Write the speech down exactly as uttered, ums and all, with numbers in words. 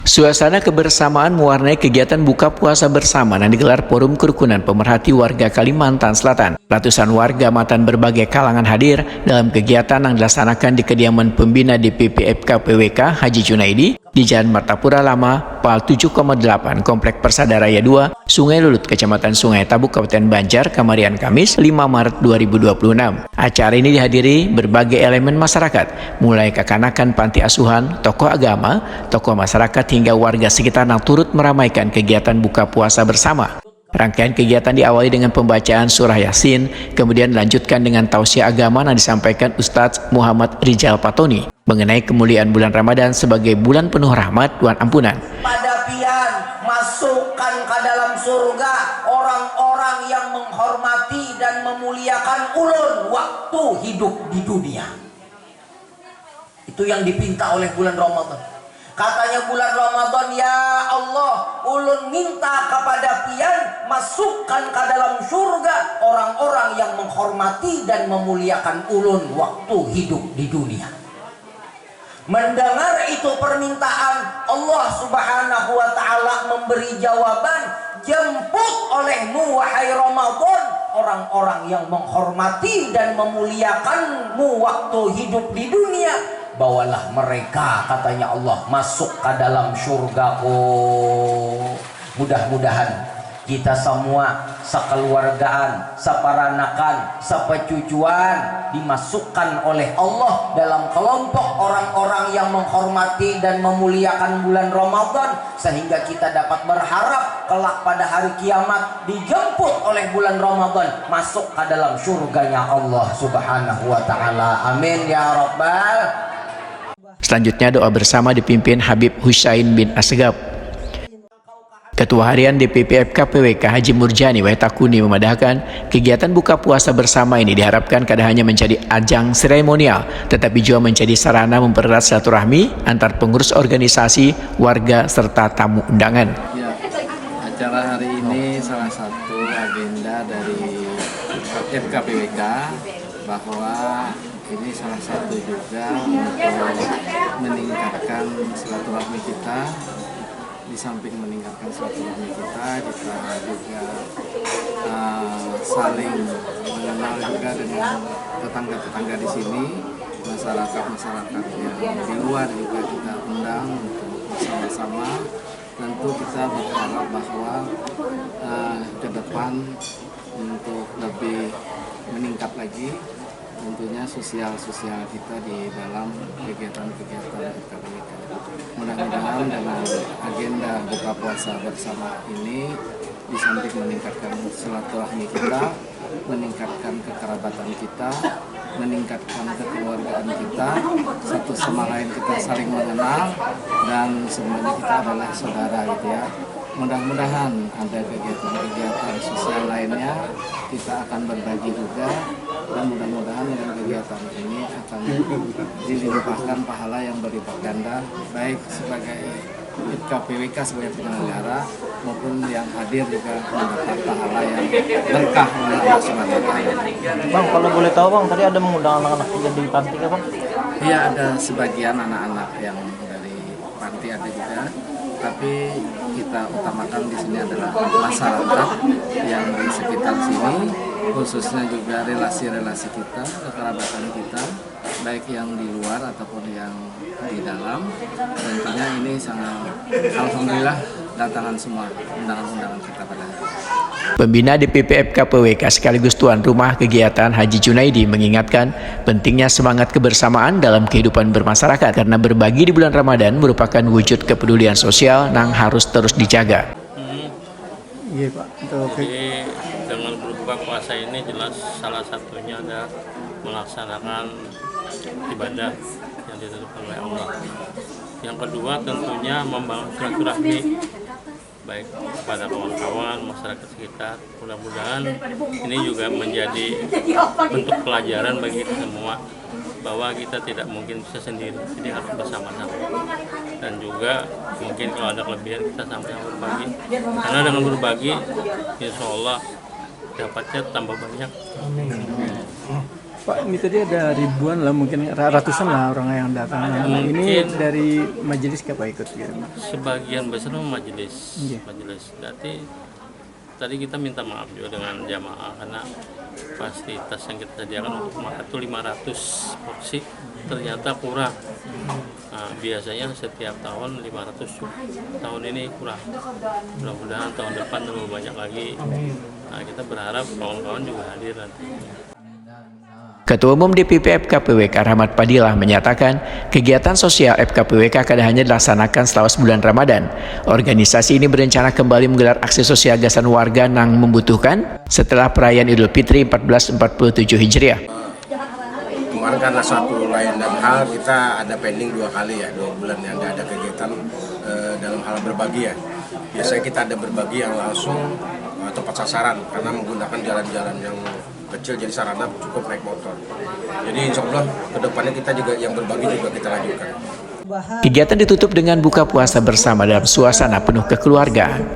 Suasana kebersamaan mewarnai kegiatan buka puasa bersama yang digelar Forum Kerukunan Pemerhati Warga Kalimantan Selatan. Ratusan warga matan berbagai kalangan hadir dalam kegiatan yang dilaksanakan di kediaman pembina D P P F K P W K Haji Junaidi di Jalan Martapura Lama, Pal tujuh koma delapan, Komplek Persada Raya dua, Sungai Lulut, Kecamatan Sungai Tabuk, Kabupaten Banjar, kamarian Kamis, lima Maret dua ribu dua puluh enam. Acara ini dihadiri berbagai elemen masyarakat, mulai kakanakan panti asuhan, tokoh agama, tokoh masyarakat, hingga warga sekitar yang turut meramaikan kegiatan buka puasa bersama. Rangkaian kegiatan diawali dengan pembacaan surah Yasin, kemudian dilanjutkan dengan tausiah agama yang disampaikan Ustadz Muhammad Rijal Patoni mengenai kemuliaan bulan Ramadan sebagai bulan penuh rahmat dan ampunan. Pada pian, masukkan ka dalam surga orang-orang yang menghormati dan memuliakan ulun waktu hidup di dunia. Itu yang dipinta oleh bulan Ramadan. Katanya bulan Ramadan, "Ya Allah, ulun minta kepada pian, masukkan ke dalam surga orang-orang yang menghormati dan memuliakan ulun waktu hidup di dunia." Mendengar itu permintaan, Allah Subhanahu wa Ta'ala memberi jawaban, "Jemput olehmu, wahai Ramadan, orang-orang yang menghormati dan memuliakanmu waktu hidup di dunia. Bawalah mereka," katanya Allah, "masuk ke dalam surgaku." Mudah-mudahan kita semua, sekeluargaan, seperanakan, sepecucuan, dimasukkan oleh Allah dalam kelompok orang-orang yang menghormati dan memuliakan bulan Ramadan, sehingga kita dapat berharap kelak pada hari kiamat dijemput oleh bulan Ramadan masuk ke dalam surganya Allah Subhanahu wa Ta'ala. Amin ya Rabbal. Selanjutnya, doa bersama dipimpin Habib Husain bin Asgab. Ketua Harian D P P F K P W K Haji Murjani Waitakuni memadahkan, kegiatan buka puasa bersama ini diharapkan kada hanya menjadi ajang seremonial, tetapi juga menjadi sarana mempererat silaturahmi antar pengurus organisasi, warga, serta tamu undangan. Ya, acara hari ini salah satu agenda dari F K P W K, bahwa ini salah satu juga untuk meningkatkan silaturahmi kita. Di samping meningkatkan silaturahmi kita, kita juga, eh, saling mengenal juga dengan tetangga-tetangga di sini, masyarakat-masyarakat yang di luar juga kita undang untuk bersama-sama. Tentu kita berharap bahwa, eh, ke depan untuk lebih meningkat lagi, tentunya sosial-sosial kita di dalam kegiatan-kegiatan F K P W K. Mudah-mudahan dengan agenda buka puasa bersama ini, di samping meningkatkan silaturahmi kita, meningkatkan kekerabatan kita, meningkatkan kekeluargaan kita, satu sama lain kita saling mengenal, dan semuanya kita adalah saudara, gitu ya. Mudah-mudahan ada kegiatan-kegiatan sosial lainnya, kita akan berbagi juga, dan mudah-mudahan dengan kegiatan ini akan dilimpahkan pahala yang berlipat ganda, baik sebagai F K P W K sebagai penyelenggara maupun yang hadir juga mendapat pahala yang berkah oleh Allah Subhanahu wa Ta'ala. Bang, kalau boleh tahu, Bang, tadi ada mengundang anak-anak juga di panti kah, Bang? Iya, ada sebagian anak-anak yang dari panti ada juga, tapi kita utamakan di sini adalah masyarakat yang di sekitar sini, khususnya juga relasi-relasi kita, kekerabatan kita, baik yang di luar ataupun yang di dalam. Tentunya ini sangat, alhamdulillah, datangan semua undangan-undangan kita pada hari ini. Pembina D P P F K P W K sekaligus tuan rumah kegiatan Haji Junaidi mengingatkan pentingnya semangat kebersamaan dalam kehidupan bermasyarakat, karena berbagi di bulan Ramadan merupakan wujud kepedulian sosial yang harus terus dijaga. Hmm. Iya, Pak. Itu oke. Jadi, dengan berbuka puasa ini jelas salah satunya adalah melaksanakan ibadah yang ditentukan oleh Allah. Yang kedua, tentunya membangun silaturahmi, baik kepada kawan-kawan, masyarakat sekitar. Mudah-mudahan ini juga menjadi bentuk pelajaran bagi kita semua, bahwa kita tidak mungkin bisa sendiri, jadi harus bersama-sama. Dan juga mungkin kalau ada kelebihan, kita sama-sama berbagi, karena dengan berbagi, insya Allah, dapatnya tambah banyak. Amin. Pak, ini tadi ada ribuan lah, mungkin ratusan lah orang yang datang. Nah, ini dari majelis siapa ikut gitu? Sebagian besar majelis. Majelis. Berarti tadi kita minta maaf juga dengan jamaah karena fasilitas yang kita sediakan untuk makan itu lima ratus porsi ternyata kurang. Nah, biasanya setiap tahun lima ratus, tahun ini kurang. Mudah-mudahan tahun depan lebih banyak lagi. Nah, kita berharap kawan-kawan juga hadir nanti. Ketua Umum D P P F K P W K Rahmat Padilah menyatakan, kegiatan sosial F K P W K kada hanya dilaksanakan selama sebulan Ramadan. Organisasi ini berencana kembali menggelar aksi sosial gasan warga nang membutuhkan setelah perayaan Idul Fitri empat belas empat puluh tujuh Hijriah. Kemarin karena satu lain dan hal kita ada pending dua kali ya, dua bulan yang ada kegiatan eh, dalam hal berbagi ya. Biasanya kita ada berbagi yang langsung eh, tepat sasaran karena menggunakan jalan-jalan yang kecil jadi sarana cukup naik motor. Jadi insya Allah kedepannya kita juga yang berbagi juga kita lanjutkan. Kegiatan ditutup dengan buka puasa bersama dalam suasana penuh kekeluargaan.